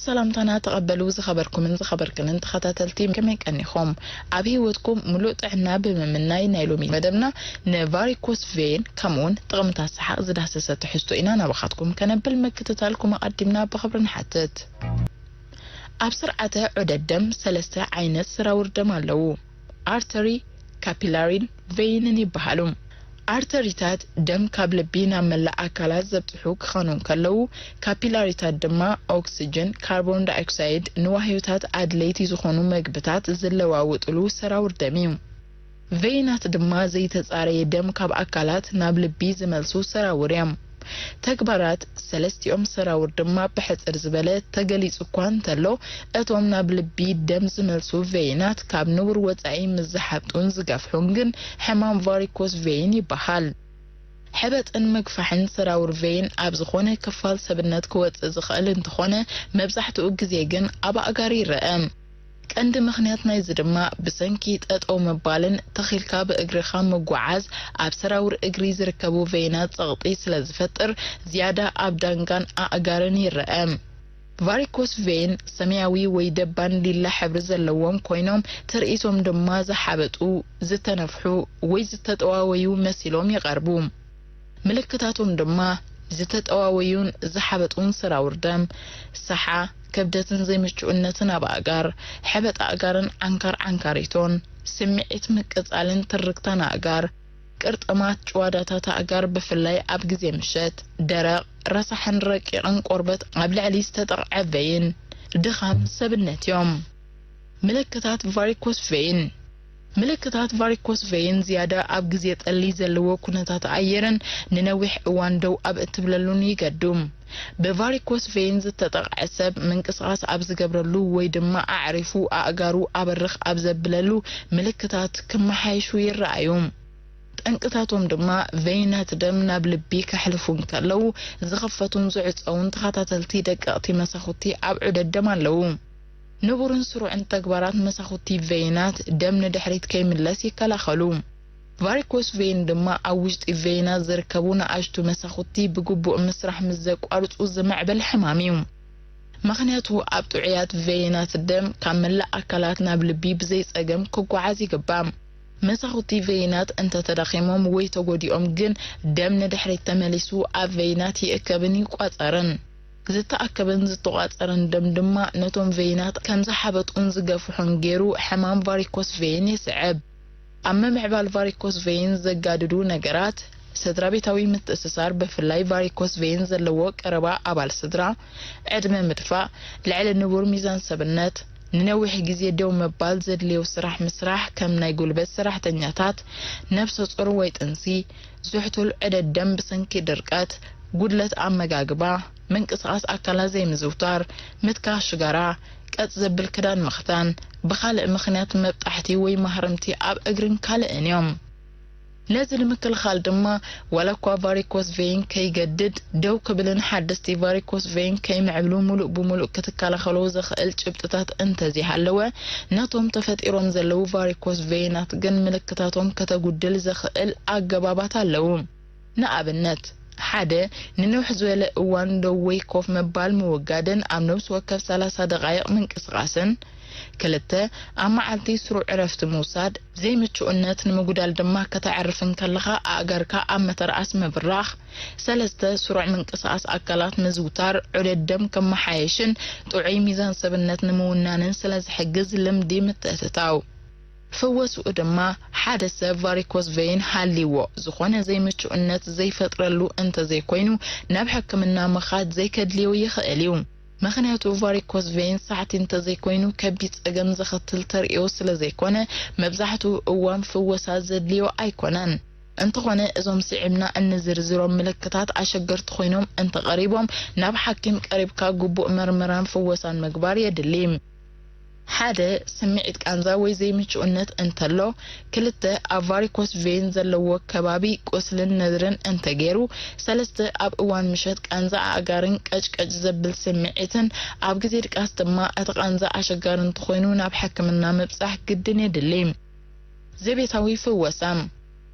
ሰላምታና ተቐበሉ። ዝኸበርኩምን ዝኸበርክንን ተኸታተልቲ፣ ከመይ ቀኒኹም? ኣብ ህይወትኩም ሙሉእ ጥዕና ብምምናይ፣ ናይ ሎሚ መደብና ንቫሪኮስ ቬን ከምኡውን ጥቕምታት ሰሓቕ ዝዳሰሰ ትሕዝቶ ኢና ናባኻትኩም ከነብል ምክትታልኩም ኣቐዲምና ብኽብሪ ንሓትት። ኣብ ስርዓተ ዑደት ደም ሰለስተ ዓይነት ሰራውር ደም ኣለዉ። ኣርተሪ፣ ካፒላሪን ቬይንን ይበሃሉ። ኣርተሪታት ደም ካብ ልቢ ናብ መላእ ኣካላት ዘብጽሑ ክኾኑ እንከለዉ፣ ካፒላሪታት ድማ ኦክስጅን፣ ካርቦን ዳይኦክሳይድ፣ ንዋህዮታት ኣድለይቲ ዝኾኑ መግብታት ዝለዋውጥሉ ሰራውር ደም እዩ። ቬይናት ድማ ዘይተጻረየ ደም ካብ ኣካላት ናብ ልቢ ዝመልሱ ሰራውር እዮም። ተግባራት ሰለስቲኦም ሰራውር ድማ ብሕጽር ዝበለ ተገሊጹ እኳ እንተሎ፣ እቶም ናብ ልቢ ደም ዝመልሱ ቬይናት ካብ ንቡር ወጻኢ ምስ ዝሓብጡን ዝገፍሑን ግን ሕማም ቫሪኮስ ቬይን ይበሃል። ሕበጥን ምግፋሕን ሰራውር ቬይን ኣብ ዝኾነ ክፋል ሰብነት ክወጽእ ዝኽእል እንተኾነ፣ መብዛሕትኡ ግዜ ግን ኣብ ኣእጋር ይረአ። ቀንዲ ምኽንያት ናይዚ ድማ ብሰንኪ ጠጠው ምባልን ተኺልካ ብእግርኻ ምጉዓዝ ኣብ ሰራውር እግሪ ዝርከቡ ቬይናት ጸቕጢ ስለ ዝፈጥር ዝያዳ ኣብ ዳንጋን ኣእጋርን ይረአ። ቫሪኮስ ቬይን ሰማያዊ ወይ ደባን ሊላ ሕብሪ ዘለዎም ኮይኖም ትርኢቶም ድማ ዝሓበጡ፣ ዝተነፍሑ ወይ ዝተጠዋወዩ መሲሎም ይቐርቡ። ምልክታቶም ድማ ዝተጠዋወዩን ዝሓበጡን ሰራውር ደም፣ ሰሓ፣ ክብደትን ዘይምቹእነትን ኣብ ኣእጋር፣ ሕበጥ ኣእጋርን ዓንካር ዓንካሪቶን፣ ስምዒት ምቅጻልን ትርክታን ኣእጋር፣ ቅርጥማት ጭዋዳታት ኣእጋር ብፍላይ ኣብ ግዜ ምሸት፣ ደረቕ፣ ረሳሕን ረቂቕን ቆርበት ኣብ ልዕሊ ዝተጠቕዐ ቬይን፣ ድኻም ሰብነት እዮም። ምልክታት ቫሪኮስ ቬይን። ምልክታት ቫሪኮስ ቬይን ዝያዳ ኣብ ግዜ ጠሊ ዘለዎ ኩነታት ኣየርን ንነዊሕ እዋን ደው ኣብ እትብለሉን ይገዱ። ብቫሪኮስ ቬይን ዝተጠቕዐ ሰብ ምንቅስቓስ ኣብ ዝገብረሉ ወይ ድማ ኣዕሪፉ ኣእጋሩ ኣበርኽ ኣብ ዘብለሉ ምልክታት ክመሓየሹ ይረኣዩ። ጠንቅታቶም ድማ ቬይናት ደም ናብ ልቢ ከሕልፉ እንከለዉ ዝኽፈቱን ዝዕጸዉን ተኸታተልቲ ደቀቕቲ መሳኹቲ ኣብ ዑደት ደም ኣለዉ። ንቡርን ስሩዕን ተግባራት መሳኹቲ ቬይናት ደም ንድሕሪት ከይምለስ ይከላኸሉ። ቫሪኮስ ቬይን ድማ ኣብ ውሽጢ ቬይናት ዝርከቡ ንኣሽቱ መሳኹቲ ብግቡእ ምስራሕ ምስ ዘቋርጹ ዝምዕብል ሕማም እዩ። ምኽንያቱ ኣብ ጥዑያት ቬይናት ደም ካብ መላእ ኣካላት ናብ ልቢ ብዘይ ጸገም ክጓዓዝ ይግባእ። መሳኹቲ ቬይናት እንተተዳኺሞም ወይ ተጎዲኦም ግን ደም ንድሕሪት ተመሊሱ ኣብ ቬይናት ይእከብን ይቋጸርን። ዝተኣከበን ዝተቋጸረን ደም ድማ ነቶም ቬይናት ከም ዝሓበጡን ዝገፍሑን ገይሩ ሕማም ቫሪኮስ ቬይን የስዕብ። ኣብ ምምዕባል ቫሪኮስ ቬይን ዘጋድዱ ነገራት፣ ስድራ ቤታዊ ምትእስሳር፣ ብፍላይ ቫሪኮስ ቬይን ዘለዎ ቀረባ ኣባል ስድራ፣ ዕድመ ምድፋእ፣ ልዕሊ ንቡር ሚዛን ሰብነት፣ ንነዊሕ ግዜ ደው ምባል ዘድልዮ ስራሕ ምስራሕ ከም ናይ ጉልበት ሰራሕተኛታት፣ ነብሰ ጾር ወይ ጥንሲ፣ ዝሕቱል ዑደት ደም ብሰንኪ ድርቀት፣ ጉድለት ኣመጋግባ፣ ምንቅስቓስ ኣካላት ዘይምዝውታር፣ ምትካኽ ሽጋራ፣ ቀጥ ዘብል ክዳን ምኽዳን፣ ብኻልእ ምኽንያት መብጣሕቲ ወይ ማህረምቲ ኣብ እግርን ካልእን እዮም። ነዚ ንምክልኻል ድማ ዋላ እኳ ቫሪኮስ ቬይን ከይገድድ ደው ክብልን ሓደስቲ ቫሪኮስ ቬይን ከይምዕብሉ ሙሉእ ብሙሉእ ክትከላኸሎ ዘኽእል ጭብጥታት እንተዘይሃለወ፣ ነቶም ተፈጢሮም ዘለዉ ቫሪኮስ ቬይናት ግን ምልክታቶም ከተጉድል ዘኽእል ኣገባባት ኣለዉ። ንኣብነት፣ ሓደ፣ ንንውሕ ዝበለ እዋን ደው ወይ ኮፍ ምባል ምውጋድን ኣብ ነብሲ ወከፍ ሰላሳ ደቓይቕ ምንቅስቓስን። ክልተ፣ ኣብ መዓልቲ ስሩዕ ዕረፍቲ ምውሳድ፣ ዘይምቹእነት ንምጉዳል ድማ ከተዕርፍ እንከለኻ ኣእጋርካ ኣብ መተርኣስ ምብራኽ። ሰለስተ፣ ስሩዕ ምንቅስቓስ ኣካላት ምዝውታር ዑደት ደም ከመሓየሽን ጥዑይ ሚዛን ሰብነት ንምውናንን ስለ ዝሕግዝ ልምዲ ምትእትታው። ፈወስኡ ድማ ሓደ ሰብ ቫሪኮስ ቬይን ሃልይዎ ዝኾነ ዘይምቹእነት ዘይፈጥረሉ እንተዘይኮይኑ ናብ ሕክምና ምኻድ ዘይከድልዮ ይኽእል እዩ። ምኽንያቱ ቫሪኮስ ቬይን ሳሕቲ እንተዘይኮይኑ ከቢድ ጸገም ዘኸትል ተርእዮ ስለ ዘይኮነ መብዛሕትኡ እዋን ፍወሳ ዘድልዮ ኣይኮነን። እንተኾነ እዞም ስዒብና እንዝርዝሮም ምልክታት ኣሸገርቲ ኮይኖም እንተቐሪቦም ናብ ሓኪም ቀሪብካ ግቡእ መርመራን ፍወሳን ምግባር የድሊ። ሓደ፣ ስምዒት ቃንዛ ወይ ዘይምቹእነት እንተሎ። ክልተ፣ ኣብ ቫሪኮስ ቬይን ዘለዎ ከባቢ ቁስልን ነድርን እንተገይሩ። ሰለስተ፣ ኣብ እዋን ምሸት ቃንዛ ኣእጋርን ቀጭቀጭ ዘብል ስምዒትን ኣብ ግዜ ድቃስ ድማ እቲ ቃንዛ ኣሸጋሪ እንተኾይኑ ናብ ሕክምና ምብጻሕ ግድን የድሊ። ዘቤታዊ ፍወሳ።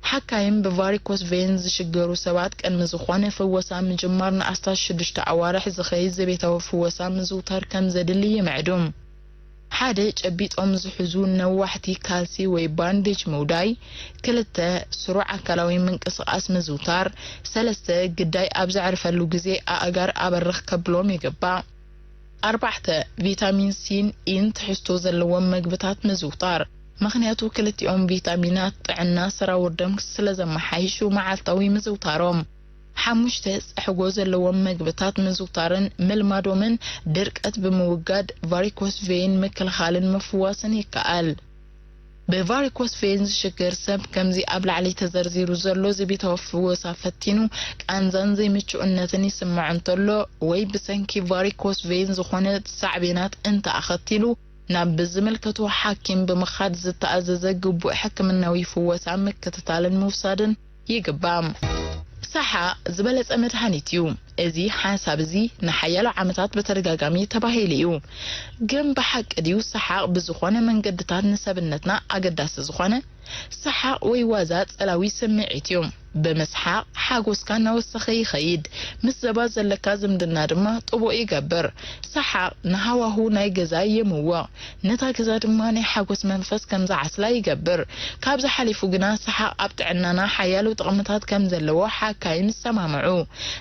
ሓካይም ብቫሪኮስ ቬን ዝሽገሩ ሰባት ቅድሚ ዝኾነ ፍወሳ ምጅማር ንኣስታት ሽዱሽተ ኣዋርሕ ዝኸይድ ዘቤታዊ ፍወሳ ምዝውታር ከም ዘድሊ ይምዕዱ። ሓደ፣ ጨቢጦም ዝሕዙ ነዋሕቲ ካልሲ ወይ ባንዴጅ ምውዳይ። ክልተ፣ ስሩዕ ኣካላዊ ምንቅስቓስ ምዝውታር። ሰለስተ፣ ግዳይ ኣብ ዘዕርፈሉ ግዜ ኣእጋር ኣበርኽ ከብሎም ይግባእ። ኣርባዕተ፣ ቪታሚን ሲን ኢን ትሕዝቶ ዘለዎም መግብታት ምዝውታር። ምኽንያቱ ክልቲኦም ቪታሚናት ጥዕና ሰራውር ደም ስለ ዘመሓይሹ መዓልታዊ ምዝውታሮም። ሓሙሽተ፣ ጸሕጎ ዘለዎም መግብታት ምዝውታርን ምልማዶምን ድርቀት ብምውጋድ ቫሪኮስ ቬን ምክልኻልን ምፍዋስን ይከኣል። ብቫሪኮስ ቬን ዝሽገር ሰብ ከምዚ ኣብ ላዕሊ ተዘርዚሩ ዘሎ ዘቤታዊ ፍወሳ ፈቲኑ ቃንዛን ዘይምቹእነትን ይስምዖ እንተሎ ወይ ብሰንኪ ቫሪኮስ ቬን ዝኾነ ሳዕቤናት እንተ ኣኸቲሉ ናብ ዝምልከቶ ሓኪም ብምኻድ ዝተኣዘዘ ግቡእ ሕክምናዊ ፍወሳ ምክትታልን ምውሳድን ይግባእ። ሰሓቕ ዝበለጸ መድሃኒት እዩ። እዚ ሓሳብ እዚ ንሓያሎ ዓመታት ብተደጋጋሚ ተባሂሉ እዩ። ግን ብሓቂ ድዩ ሰሓቕ ብዝኾነ መንገድታት ንሰብነትና ኣገዳሲ ዝኾነ? ሰሓቕ ወይ ዋዛ ጸላዊ ስምዒት እዩ። ብምስሓቕ ሓጎስካ እናወሰኸ ይኸይድ። ምስ ሰባት ዘለካ ዝምድና ድማ ጥቡቕ ይገብር። ሰሓቕ ንሃዋሁ ናይ ገዛ የምውቕ። ነታ ገዛ ድማ ናይ ሓጎስ መንፈስ ከም ዝዓስላ ይገብር። ካብዚ ሓሊፉ ግና ሰሓቕ ኣብ ጥዕናና ሓያሎ ጥቕምታት ከም ዘለዎ ሓካይም ይሰማምዑ።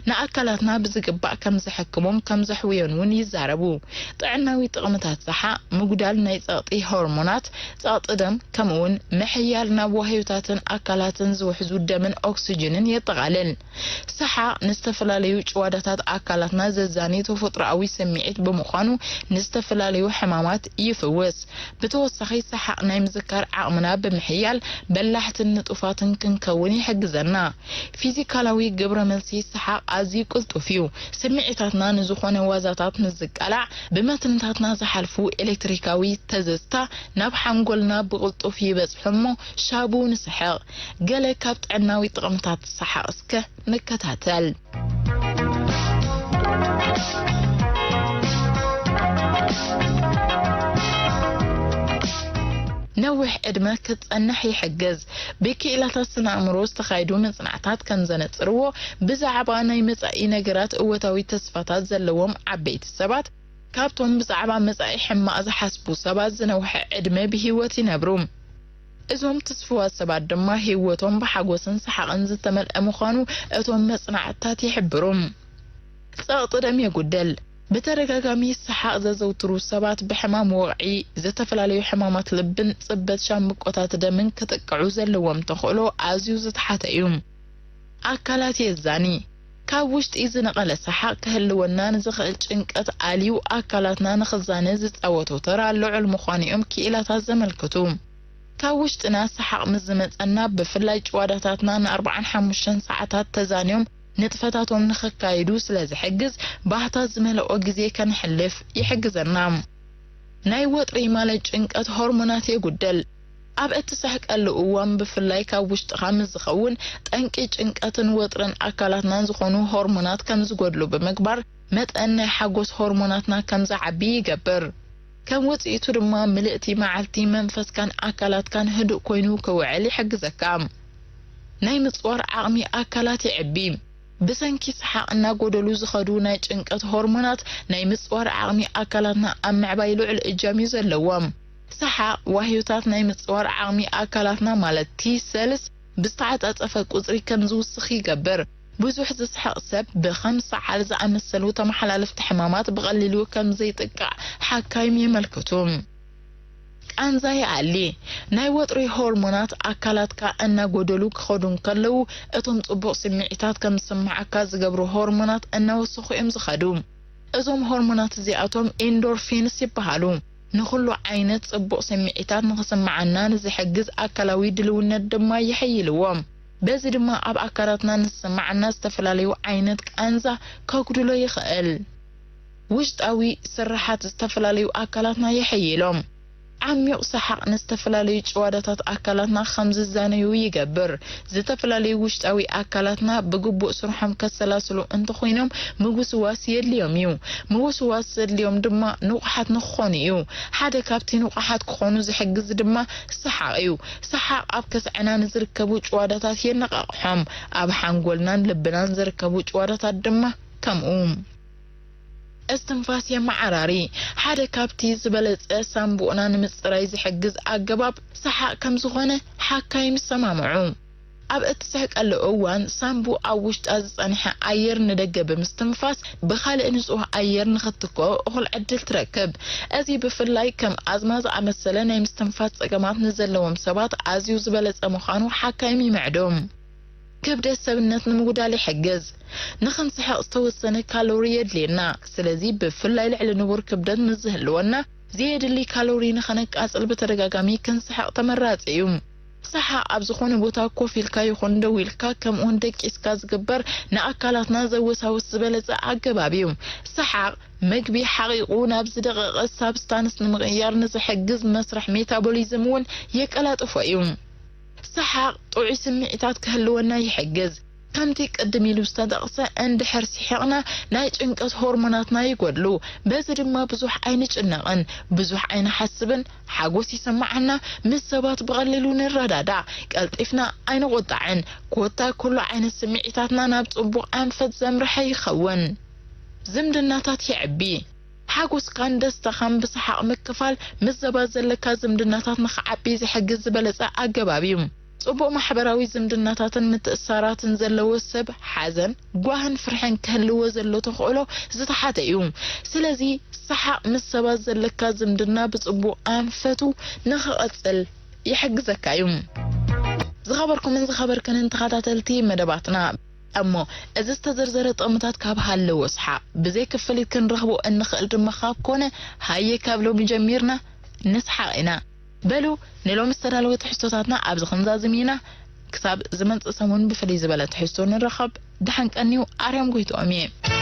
ንኣካላትና ብዝግባእ ከም ዘሕክሞን ከም ዘሕውዮን እውን ይዛረቡ። ጥዕናዊ ጥቕምታት ሰሓቕ ምጉዳል ናይ ጸቕጢ ሆርሞናት፣ ጸቕጢ ደም፣ ከምኡውን ምሕያል ናብ ዋህዮታትን ኣካላትን ዝውሕዙ ደምን ኦክስጅንን የጠቓልል። ሰሓቕ ንዝተፈላለዩ ጭዋዳታት ኣካላትና ዘዛኒ ተፈጥሮኣዊ ስምዒት ብምዃኑ ንዝተፈላለዩ ሕማማት ይፍውስ። ብተወሳኺ ሰሓቕ ናይ ምዝካር ዓቕምና ብምሕያል በላሕትን ንጡፋትን ክንከውን ይሕግዘና። ፊዚካላዊ ግብረ መልሲ ሰሓቕ ኣዝዩ ቅልጡፍ እዩ። ስምዒታትና ንዝኾነ ዋዛታት ምስ ዝቃላዕ ብመትንታትና ዝሓልፉ ኤሌክትሪካዊ ተዘዝታ ናብ ሓንጎልና ብቕልጡፍ ይበጽሑ እሞ ሻቡ ንስሕቕ። ገለ ካብ ጥዕናዊ ጥቕምታት ሰሓቕ እስከ ንከታተል። ነዊሕ ዕድመ ክትጸንሕ ይሕግዝ። ብክኢላታት ስነ ኣእምሮ ዝተኻየዱ መጽናዕታት ከም ዘነጽርዎ፣ ብዛዕባ ናይ መጻኢ ነገራት እወታዊ ተስፋታት ዘለዎም ዓበይቲ ሰባት ካብቶም ብዛዕባ መጻኢ ሕማቕ ዝሓስቡ ሰባት ዝነውሐ ዕድመ ብህይወት ይነብሩ። እዞም ትስፉዋት ሰባት ድማ ህይወቶም ብሓጎስን ሰሓቕን ዝተመልአ ምዃኑ እቶም መጽናዕትታት ይሕብሩ። ጸቕጢ ደም የጉድል። ብተደጋጋሚ ሰሓቕ ዘዘውትሩ ሰባት ብሕማም ወቕዒ፣ ዝተፈላለዩ ሕማማት ልብን ጽበት ሻምብቆታት ደምን ክጥቅዑ ዘለዎም ተኽእሎ ኣዝዩ ዝተሓተ እዩ። ኣካላት የዛኒ። ካብ ውሽጢ ዝነቐለ ሰሓቕ ክህልወና ንዝኽእል ጭንቀት ኣልዩ ኣካላትና ንኽዛነ ዝጻወቶ ተራ ልዑል ምዃኑ እዮም ክኢላታት ዘመልክቱ። ካብ ውሽጥና ሰሓቕ ምስ ዝመጸና፣ ብፍላይ ጭዋዳታትና ንኣርባዓን ሓሙሽተን ሰዓታት ተዛንዮም ንጥፈታቶም ንኸካይዱ ስለ ዝሕግዝ፣ ባህታ ዝመልኦ ግዜ ከነሕልፍ ይሕግዘና። ናይ ወጥሪ ማለት ጭንቀት ሆርሞናት የጉድል። ኣብ እትስሕቀሉ እዋን፣ ብፍላይ ካብ ውሽጥኻ ምስ ዝኸውን፣ ጠንቂ ጭንቀትን ወጥርን ኣካላትናን ዝኾኑ ሆርሞናት ከም ዝጎድሉ ብምግባር፣ መጠን ናይ ሓጎስ ሆርሞናትና ከም ዝዓቢ ይገብር። ከም ውጽኢቱ ድማ፣ ምልእቲ መዓልቲ መንፈስካን ኣካላትካን ህዱእ ኮይኑ ክውዕል ይሕግዘካ። ናይ ምጽዋር ዓቕሚ ኣካላት ይዕቢ። ብሰንኪ ሰሓቕ እናጎደሉ ዝኸዱ ናይ ጭንቀት ሆርሞናት፣ ናይ ምጽዋር ዓቕሚ ኣካላትና ኣብ ምዕባይ ልዑል እጃም እዩ ዘለዎም። ሰሓቕ፣ ዋህዮታት ናይ ምጽዋር ዓቕሚ ኣካላትና፣ ማለት ቲ ሰልስ፣ ብዝተዓጻጸፈ ቁጽሪ ከም ዝውስኽ ይገብር። ብዙሕ ዝስሕቕ ሰብ ብኸም ሰዓል ዝኣመሰሉ ተመሓላለፍቲ ሕማማት ብቐሊሉ ከም ዘይጥቃዕ ሓካይም የመልክቱ። ቃንዛ ይኣሊ። ናይ ወጥሪ ሆርሞናት ኣካላትካ እናጎደሉ ክኸዱ እንከለዉ፣ እቶም ጽቡቕ ስምዒታት ከም ዝስምዓካ ዝገብሩ ሆርሞናት እናወሰኹ እዮም ዝኸዱ። እዞም ሆርሞናት እዚኣቶም ኤንዶርፊንስ ይበሃሉ። ንኹሉ ዓይነት ጽቡቕ ስምዒታት ንኽስምዓና ንዝሕግዝ ኣካላዊ ድልውነት ድማ የሐይልዎ። በዚ ድማ ኣብ ኣካላትና ንዝስምዓና ዝተፈላለዩ ዓይነት ቃንዛ ከጉድሎ ይኽእል። ውሽጣዊ ስርሓት ዝተፈላለዩ ኣካላትና የሐይሎም። ዓሚቕ ሰሓቕ ንዝተፈላለዩ ጭዋዳታት ኣካላትና ከም ዝዛነዩ ይገብር። ዝተፈላለዩ ውሽጣዊ ኣካላትና ብግቡእ ስርሖም ከሰላስሉ እንተኾይኖም ምውስዋስ የድልዮም እዩ። ምውስዋስ ዘድልዮም ድማ ንቑሓት ንክኾኑ እዩ። ሓደ ካብቲ ንቑሓት ክኾኑ ዝሕግዝ ድማ ሰሓቕ እዩ። ሰሓቕ ኣብ ከስዐና ንዝርከቡ ጭዋዳታት የነቓቕሖም። ኣብ ሓንጎልናን ልብናን ዝርከቡ ጭዋዳታት ድማ ከምኡ። እስትንፋስ የመዓራሪ። ሓደ ካብቲ ዝበለጸ ሳንቡእና ንምጽራይ ዝሕግዝ ኣገባብ ሰሓቕ ከም ዝኾነ ሓካይም ይሰማምዑ። ኣብ እትስሕቀሉ እዋን ሳንቡእ ኣብ ውሽጣ ዝጸንሐ ኣየር ንደገ ብምስትንፋስ ብኻልእ ንጹህ ኣየር ንኽትክኦ እኹል ዕድል ትረክብ። እዚ ብፍላይ ከም ኣዝማ ዝኣመሰለ ናይ ምስትንፋስ ጸገማት ንዘለዎም ሰባት ኣዝዩ ዝበለጸ ምዃኑ ሓካይም ይምዕዱ። ክብደት ሰብነት ንምጉዳል ይሕግዝ። ንኽንስሕቕ ዝተወሰነ ካሎሪ የድልየና። ስለዚ ብፍላይ ልዕሊ ንቡር ክብደት ምስ ዝህልወና ዘየድሊ ካሎሪ ንኸነቃጽል ብተደጋጋሚ ክንስሕቕ ተመራጺ እዩ። ሰሓቕ ኣብ ዝኾነ ቦታ ኮፍ ኢልካ ይኹን ደው ኢልካ ከምኡውን ደቂስካ ዝግበር ንኣካላትና ዘወሳውስ ዝበለጸ ኣገባብ እዩ። ሰሓቕ መግቢ ሓቒቑ ናብ ዝደቐቐ ሳብስታንስ ንምቕያር ንዝሕግዝ መስርሕ ሜታቦሊዝም እውን የቀላጥፎ እዩ። ሰሓቕ ጥዑይ ስምዒታት ክህልወና ይሕግዝ። ከምቲ ቅድም ኢሉ ዝተጠቕሰ እንድሕር ስሒቕና ናይ ጭንቀት ሆርሞናትና ይጎድሉ። በዚ ድማ ብዙሕ ኣይንጭነቕን፣ ብዙሕ ኣይንሓስብን፣ ሓጎስ ይስምዓና፣ ምስ ሰባት ብቐሊሉ ንረዳዳእ፣ ቀልጢፍና ኣይንቑጣዕን። ኮታ ኩሉ ዓይነት ስምዒታትና ናብ ጽቡቕ ኣንፈት ዘምርሐ ይኸውን። ዝምድናታት የዕቢ። ሓጎስካን ደስታኻን ብሰሓቕ ምክፋል ምስ ሰባት ዘለካ ዝምድናታት ንኽዓቢ ዝሕግዝ ዝበለጸ ኣገባብ እዩ። ጽቡቕ ማሕበራዊ ዝምድናታትን ምትእስሳራትን ዘለዎ ሰብ ሓዘን፣ ጓህን ፍርሕን ክህልዎ ዘሎ ተኽእሎ ዝተሓተ እዩ። ስለዚ ሰሓቕ ምስ ሰባት ዘለካ ዝምድና ብጽቡቕ ኣንፈቱ ንኽቐጽል ይሕግዘካ እዩ። ዝኸበርኩምን ዝኸበርክንን ተኸታተልቲ መደባትና፣ እሞ እዚ ዝተዘርዘረ ጥቕምታት ካብ ሃለዎ ሰሓቕ ብዘይ ክፍሊት ክንረኽቦ እንኽእል ድማ ካብ ኮነ፣ ሃየ ካብ ሎሚ ጀሚርና ንስሓቕ ኢና። በሉ ንሎሚ ዝተዳለወ ትሕዝቶታትና ኣብዚ ክንዛዝም ኢና። ክሳብ ዝመጽእ ሰሙን ብፍልይ ዝበለ ትሕዝቶ ንራኸብ። ደሓን ቀንዩ። ኣርያም ጎይትኦም እየ።